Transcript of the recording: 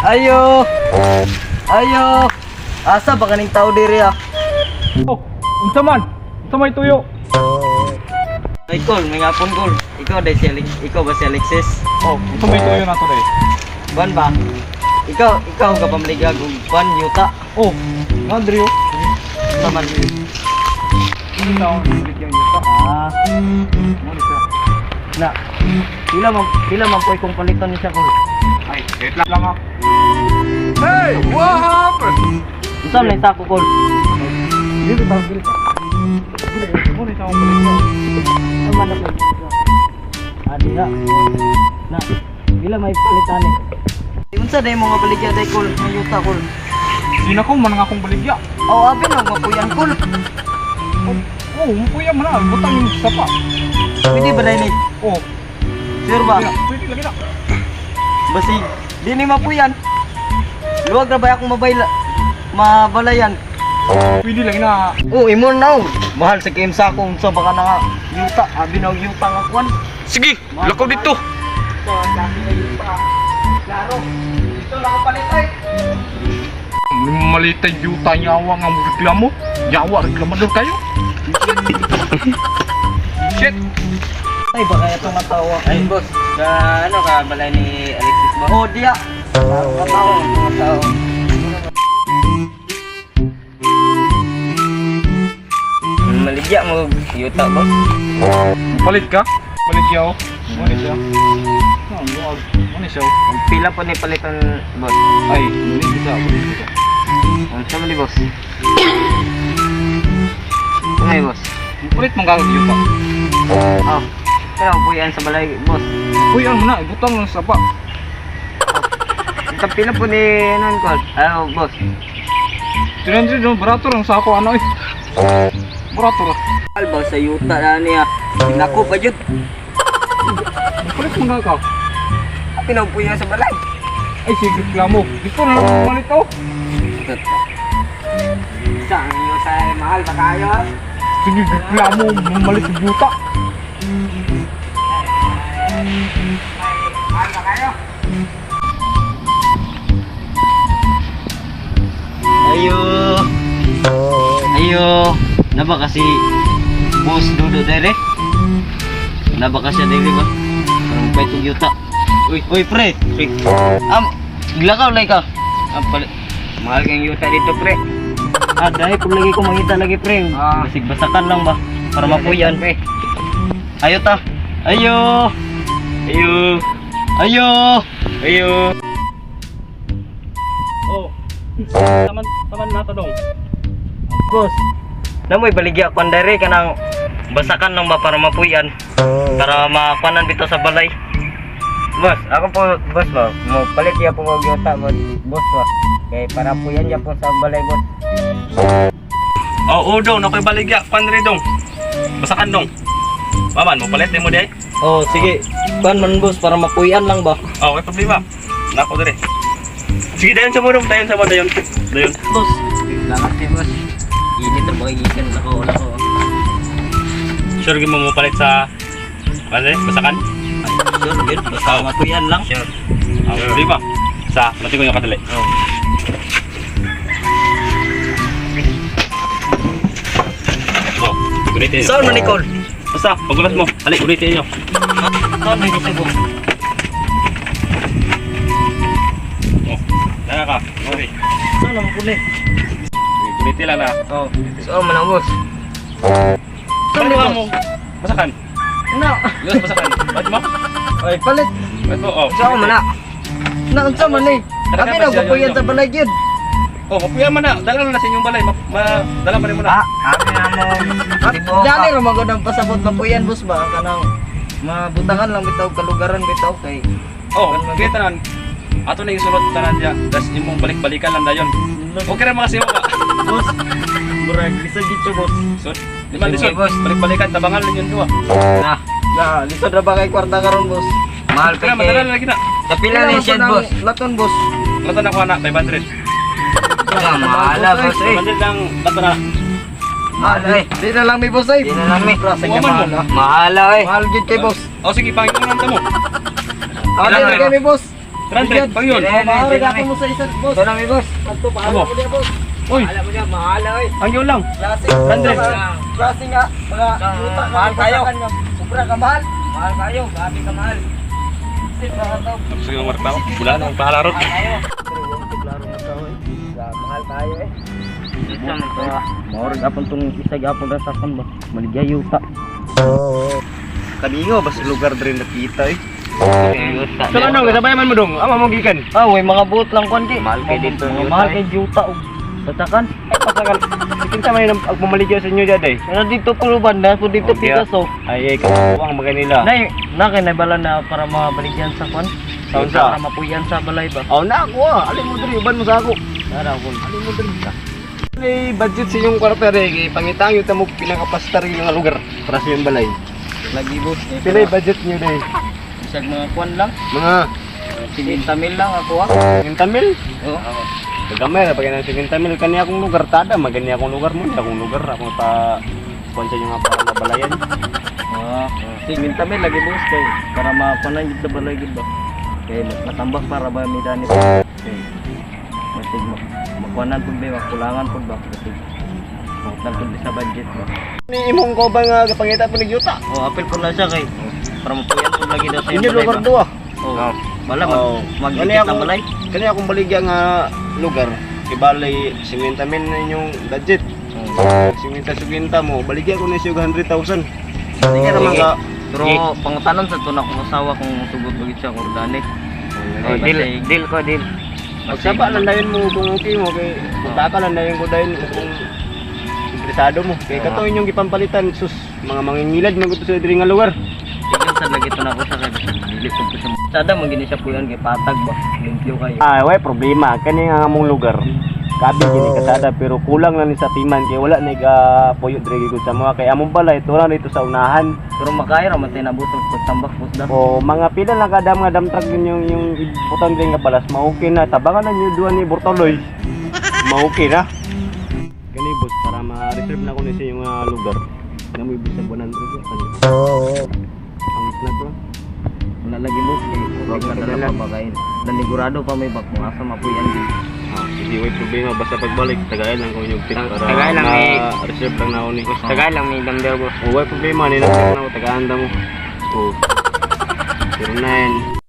Ayo. Ayo. Asa ba kaning tao diri ah? Oh, unsa man? Unsa may tuyo? Ay kol, may ngapon kol. Ikaw dai si Alex, ikaw ba si Alexis? Oh, unsa may tuyo nato dai? Kuan ba? Ikaw ka pamaligag og kuan yuta. Oh, Andrew. Sa man. Ano taon baligya yuta? Ah, Mo ni siya. na. Pila man po kung paliton ni siya kol. Ay, wait lang lang ah. Hey, what happened? Unsa man sako kol? Dito ta, dito. Dili, mo ni siya akong baligya. Ano man ako? Ah, diha. Na. Pila may palitan ni? Unsa day mo nga baligya day kol, nga yuta kol? Di na ko man ang akong baligya. Oh, abi na mapuyan kol. Oh, mupuya man na, butang yung sapa. Pwede ba day ni? Oh, Sure ba? pwede na, pwede lagi na. Basig, di ni mapuyan. Luwag ra ba akong mabayla? Mabalayan. Pwede lagi na. Oh, imo na. Oh. Mahal sa game sa akong sa baka na nga yuta, abi na og yuta nga kwan. Sige, lakaw dito. So, ang dami nga yuta. Klaro. Dito lang ang palit ay. Malitay yuta nyawa nga mo reklamo. Yawa reklamador kayo. Shit. Ay, baka ito nga tawa. Ay, boss, ka ano ka balay ni Alexis ba? Oh, diya. Nga tawa, nga tawa. Maligya mo yuta, boss. Palit ka? Palit yaw. Mo ni siya. Oh, luag. Mo ni siya. Ang pila po ni palitan, boss. Ay, muli siya, muli siya. Ang sama ni boss. Ano eh, boss? Palit mong gagawin yuta. Oh, pero po yan sa balay, boss. Uy, ano na, ibutang lang sa sapa. Ang pila po ni ano ko? Ano, boss? 300 no, barato lang sa ako ano eh. Barato ra. Alba sa yuta na niya. Nako pa jud. Palit mong gagaw. Pinapuyan sa balay. Ay, sige, reklamo. Dito na lang palit oh. Sa ang yuta ay mahal ba kayo? Sige, reklamo, mamalit sa yuta. Mahal ba kayo? Ayo. Ayo. Naba kasi boss Dudo dere? Naba ka siya dere ba? Parang pa'y yuta. Uy, uy pre. Pre. Am, glakaw lay ka. Ang palit. Mahal kang yuta dito, pre. Ah, dahil kung lagi ko mangita lagi pre. Ah. Basig basakan lang ba? Para mapuyan. Pre. Ayo ta. Ayo. Ayo. Ayo. Ayo. Oh. Taman taman na to dong. Boss. Namoy baligya kwan dere kanang basakan lang ba para mapuyan? Para makuanan bitaw sa balay. Boss, ako po, boss ba, mo palit ya po og yuta, boss, boss ba. Kay para po yan ya po sa balay, boss. Oh, oh dong, nakoy baligya kwan diri dong. Basakan dong. Maman, mo palit mo di. Oh, sige. Kuan man boss para mapuyan lang ba? Oh, okay problema. Nako diri. Sige, dayon sa mo dong, dayon sa mo dayon. Dayon. Boss. Salamat kay boss. Init ang mga gikan ako, wala ko. Sure gyud mo mo palit sa kwan diri, basakan? Sure, yun. Basta mapuyan lang. Sure. Oh, problema. Sa, mati ko yung kadali. Oh. Oh, ulitin. Saan man Nicole? Basta, pagulat mo. Ali, ulitin niyo. Saan man ito boss? Oh, dala ka. Okay. Saan naman kulit? Ulitin lang na. Oh. So, man ang boss. Saan Palit man mo. Basakan. Na. Yes, basakan. Palit mo. Ay, palit. Palit mo. Oh. So, man na. Na unsa man eh. Talaga Abi ba na siya mapuyan yun? sa balay gyud. Oh, mapuya man na. Dala na sa inyong balay. Ma, dala pa rin mo na. Ah, abi na mo. Tibuok Dali ka. ra magod ang pasabot mapuyan boss ba kanang mabutangan lang bitaw kalugaran bitaw kay Oh, kaya tanan. Ato na yung sulod tanan diya. Das imong balik-balikan lang dayon. Okay ra mga siyo ka. boss. Murag lisod gid siya, boss. So, di man Sige, lisod. boss. Balik-balikan tabangan lang yun duha. Na, Na, lisod ra ba kay kwarta karon boss? mahal Kaya kay madala na lagi na. Kapila ni siya, boss. Laton boss. Lato na ko na 500. Ah, mahal ah, boss eh. 500 lang lato na. Mahal eh. Di na lang mi boss ay. Di na lang, mi. Prasa Uwaman mahal. mo. Ah. Mahal ah, eh. Mahal gid kay boss. Oh, sige, pangit mo lang tamo. Ah, di na kay mi boss. 300 pangyon. Maaari ka mo sa isa, boss. Ito na mi, boss. Adto pa Amo. mo niya, boss. Uy, Alam mo niya, mahal oy. pangyon lang. Klase. 300. Klase nga mga yuta nga Mahal kayo. pasakan nga. Sobra ka mahal. Mahal kayo, grabe ka mahal. Isip mga tao. Tapos yung marta ko. Wala na akong pahalarot. Kayo. Pero yung klaro nga tao eh. Mahal kayo eh. Maurag apon tong isa gapon ra sa kon ba. Maligya yuta. Kalingaw basta lugar diri nakita eh. Yuta. So ano, kasabay man mo dong. Ama mo gikan. Ah, way mga buot lang kon kay. Mahal kay dito Mga yuta, mahal eh. kay yuta og pasakan. Pasakan. Kinsa man ang pagmamaligya sa inyo diyan eh. Ano dito puluban na po dito Okay, ah. pikas oh. Ay ay kawang mga nila. Nay, na kay naibala na para mabaligyan sa kon. Sa unsa? Para mapuyan sa balay ba. Oh na ako ah. Alin mo diri uban mo sa ako. Tara kon. Alin mo diri. Ay budget sa inyong kwarta re kay pangitang yung tamog pinakapastar yung nga lugar para sa inyong balay. Lagi boss. Eh, Pila yung budget niyo day? Bisag mga kwan lang. Mga 50 mil lang ako ah. 50 mil? Oo. Gamay ra pag nang 50 mil kani akong lugar tada magani akong lugar mo ni akong lugar akong pa kuan sa inyo nga para nabalayan. Ah, 50 mil lagi boss kay para makunan gid sa balay gid ba. Kay matambak para ba mi dani. Kay masig makuanan pud ba makulangan pud ba kasi mautang pud sa budget ba. Ni imong ko ba nga gapangita po ni yuta? Oh, apil po na siya kay para mapuyan pud lagi daw sa Inyo iyang balay lugar ba. duwa. Oh, bala mag Oh. magdikit Kani ang akong- balay. Kani akong baligya nga lugar kay balay 50 mil na inyong budget. Oh. 50 50 mo baligya ko ni siya og 100,000. Sige ra man Sige. ka. Pero pangutanon sa to na akong asawa kung tugot bagit siya kung dani. Oh, deal, deal ko, deal. Magsaba lang dayon mo kung okay mo kay punta ka lang dayon ko dayon kung interesado mo. Kay kato inyong gipampalitan sus mga mangingilad man gud sa diri nga lugar. Tignan sa lagi to na ako siya kay basta dili pud ko siya. Sada man gini siya puyan kay patag ba. Limpyo kayo. Ah, way problema kani nga among lugar. Kabi gini kasada pero kulang lang ni sa timan kay wala na puyo diri gud sa mga kay among balay tura dito sa unahan. Pero makaya ra man tayo nabutog pagtambak pud da. O mga pila lang kada mga dump truck yun yung ibutang diri nga balas ma-okay na tabangan na niyo duha ni Bortoloy. Ma-okay na. Gani boss para ma-reserve na ko ni sa inyong lugar. Namoy bisag 100 ka. Ang na to. Wala lagi boss kay Wag wag na na dala. pa bakain. Nanigurado pa may bak kung asa mapuyan gid. Ah, sige, way problema basta pagbalik tagay lang ko inyong tip para Tagay lang, eh. ma-reserve lang na ako ni. Tagay lang may damdaw, boss. Oh, way problema ni na ako tagaan mo. Oh. 09.